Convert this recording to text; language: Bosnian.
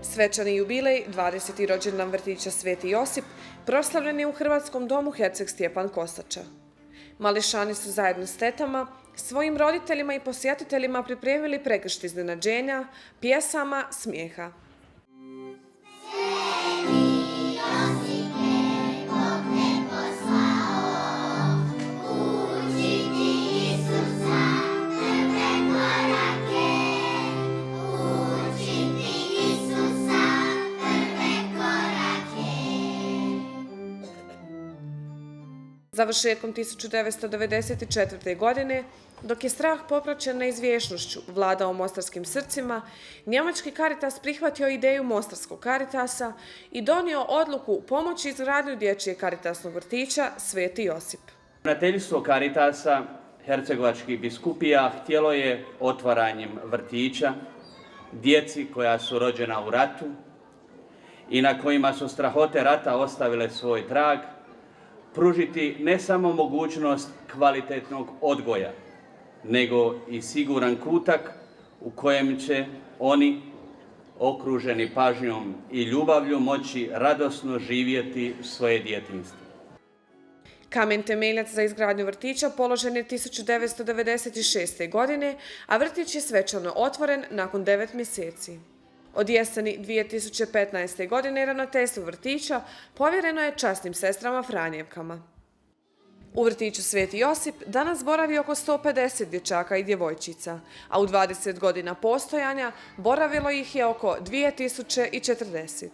Svečani jubilej, 20. rođendan vrtića Sveti Josip, proslavljen je u Hrvatskom domu Herceg Stjepan Kosača. Mališani su zajedno s tetama, svojim roditeljima i posjetiteljima pripremili pregršt iznenađenja, pjesama, smijeha. Završetkom 1994. godine, dok je strah popraćen neizvjesnošću vladao mostarskim srcima, njemački Caritas prihvatio ideju mostarskog Caritasa i donio odluku pomoći izgradnju dječjeg Caritasnog vrtića Sveti Josip. Ravnateljstvo Caritasa Hercegovačkih biskupija htjelo je otvaranjem vrtića djeci koja su rođena u ratu i na kojima su strahote rata ostavile svoj trag, pružiti ne samo mogućnost kvalitetnog odgoja, nego i siguran kutak u kojem će oni, okruženi pažnjom i ljubavlju, moći radosno živjeti svoje djetinjstvo. Kamen temeljac za izgradnju vrtića položen je 1996. godine, a vrtić je svečano otvoren nakon 9 mjeseci. Od jeseni 2015. godine ravnateljstvu vrtića povjereno je časnim sestrama Franjevkama. U vrtiću Sveti Josip danas boravi oko 150 dječaka i djevojčica, a u 20 godina postojanja boravilo ih je oko 2040.